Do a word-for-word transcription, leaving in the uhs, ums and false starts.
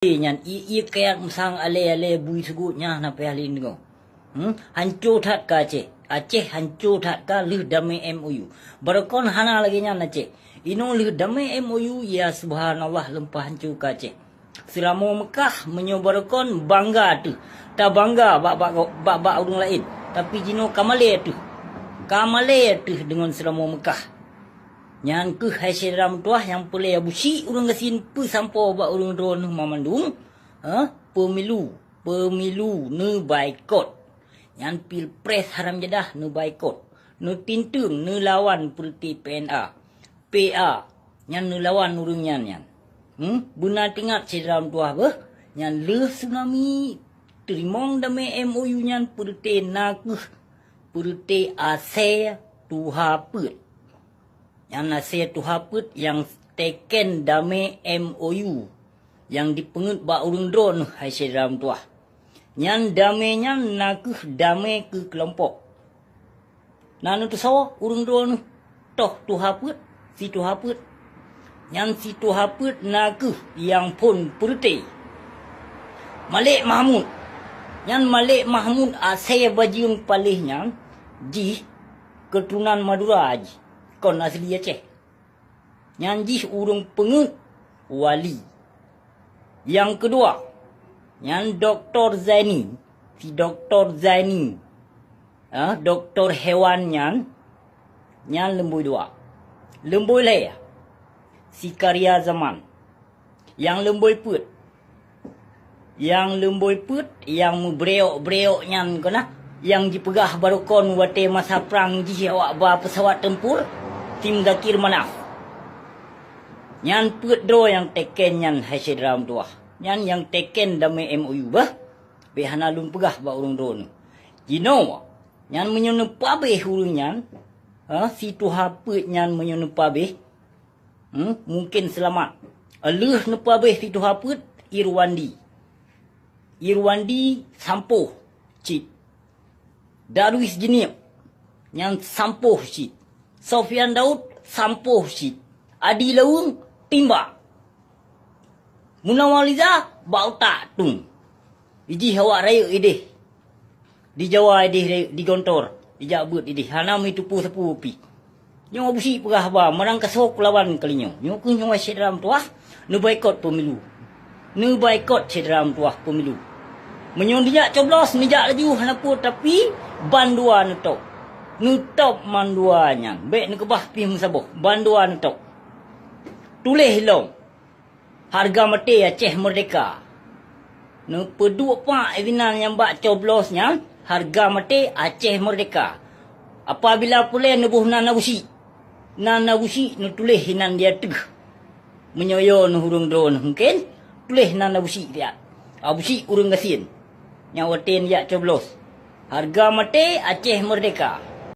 nyan, ié-ié kayat meusang alée-alée bui seugot nyan hana payah lé deungoe. Hmm? Hanco that ka Aceh. Aceh hanco that ka lheueh damé M O U. Barokon hana lagée nyan Aceh. Inoe lheueh damé M O U, ya subhanallah, leumpah hanco ka Aceh. Seuramoe Meukah meunyoe barokon bangga teuh. Tabangga bak, bak, bak, bak ureuëng laén. Tapi jinoe ka malée teuh. Ka malée teuh deungon seuramoe Meukah. Nyan keuh hai syedara meutuwah nyang peureulée Abusyik ureuëng gasien peusampoe bak ureuëng droeneuh mamandum, ha? Pemilu, pemilu neubaikot. Nyan pilpres haram jadah neubaikot. Neutinteung, neulawan peureute P N A. P A, nyan neulawan ureuëng nyan, nyan. Hmm? Beuna teuingat syedara meutuwah beuh, nyan lheueh tsunami teurimong damé M O U nyan peureute na keuh peureute asée tuha peuet. Nyan asée tuha peuet nyang teken damé M O U nyang dipeungeuet bak ureuëng droeneuh hai syedara meutuwah. Nyan damé nyan na keuh damé keu keulompok. Na neuteusoe ureuëng droeneuh toh tuha peuet, si tuha peuet. Nyan si tuha peuet na keuh nyang phon peureute Malik Mahmud. Nyan Malik Mahmud asée bajeueng paléh nyan jih keuturonan Madura jih. Kon asli Aceh. Nyan jih ureuëng peungeuet wali. Nyang keudua, nyan Doktor Zaini, si Doktor Zaini, ah, doktor hewan nyan, nyan leumbôi dua. Leumbôi lhée, si Karya Zaman. Nyang leumbôi peuet, Nyang leumbôi peuet nyang meubreok-breok nyan keuh na, nyang jipeugah barokon watée masa prang jih awak ba peusawat tempur, Tim Zakir Manaf. Nyan peuet droe nyang teken nyan hai syedara meutuwah. Nyan nyang teken damé M O U beuh. Bék hana lôn peugah bak ureuëng droeneuh. Jinoe, nyan meunyoe neupabéh ureuëng nyan, ha, si tuha peuet nyan meunyoe neupabéh, Hmm, mungken seulamat. Lheueh neupabéh si tuha peuet, Irwandi. Irwandi sampôh cit. Darwis Jeunieb, nyan sampôh cit. Sofyan Daud, sampôh cit. Adi Laweueng, timbak. Munawar Liza, bak utak tung. Ijih awak rayeuk ideh. Di Jawa ideh, di Gontor, ijak beuet ideh, hana meuteupeue sapeue pih. Nyoe Abusyik peugah haba, meurang kasoe kulawan kali nyoe. Nyoe keuh nyoe syedara meutuwah, neubaikot pemilu. Neubaikot syedara meutuwah pemilu. Meunyoe neujak coblos, neujak laju, hana peue, tapi bandua neutôb. Neutôb mandua nyan, bék neukeubah pih meusaboh, bandua neutôb. Tuléh ilong. Hareuga maté Aceh Meurdehka. Neupeuduek pak inan nyang bak coblos nyan, hareuga maté Aceh Meurdehka. Apabila peureulée neuboh nan Abusyik, nan Abusyik neutuléh inan di ateueh. Meunyoe yo neuh ureuëng droeneuh mungken, tuléh nan Abusyik siat. Abusyik ureuëng gasien. Nyang watée neujak coblos. Hareuga maté Aceh Meurdehka.